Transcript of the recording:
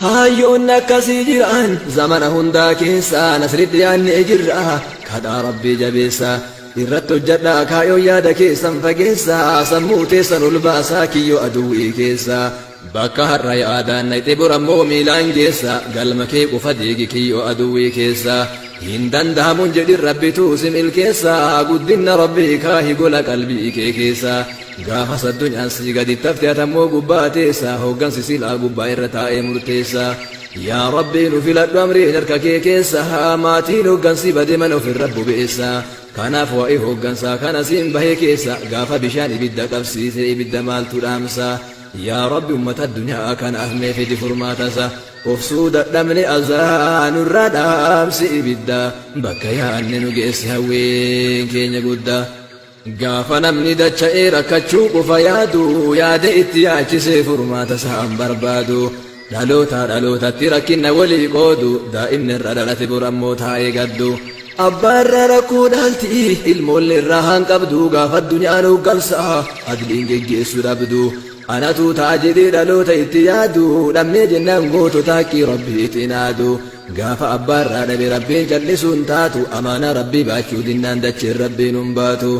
Hayyoonni akkasii jiran zamana hundaa keessa nasritti yaannee jirra kadhaa Rabbii jabeessa. Irratti hojjadhaa kaayoon yaada keessan fageessa sammuu teessan ol baasaa kiyyoo aduwwii keessa. Bakka har'a yaadaan nayxe bor ammoo miilaan geessa galma kee qofa diigi kiyyoo aduwwii keessa. Hin dandahamun jedhin Rabbitu si milkeessa guddinna Rabbii kaahi gola qalbii kee keessa. Gaafas addunyaan sii gaditti hafte ati ammoo gubbaa teessa hooggansi silaa gubbaa irra taa'ee murteessa. Yaa Rabbii nu filadhu amriin harka kee keessa maatiin hooggansi bade mana ofirra bobeessa. Kanaaf waa'ee hooggansaa kana siin bahee keessa gaafa bishaan ibidda qabsiise ibidda maaltu dhaamsa. Yaa Rabbi ummata addunyaa kanaaf mee fidi furmaatasa. Obsuu dadhabne azaa nurraa dhaamsi ibidda bakka yaanne nu geessi hawwiin keenya guddaa. Gaafa namni dacha'ee rakkachuu qofa yaadu yaada itti yaachisee furmaata isaan barbaadu. Dhalootaa dhalootatti rakkinna walii qoodu daa'imni irra dhalate bor ammoo taa'ee gaddu. Abbaa irraa rakkoo dhaalti ilmoollee irraa haan qabdu gaafa addunyaan hooggansa adliin geggeessu dhabdu. Anatu ta'a jedhee dhaloota itti yaadu dhabnee jennaan gootota haqqii Rabbiitiin aadu. Gaafa abbaa irraa dhabe Rabbiin callisuun taatu amaanaa Rabbii baachuu dinnaan dacheen Rabbiin hin baatu.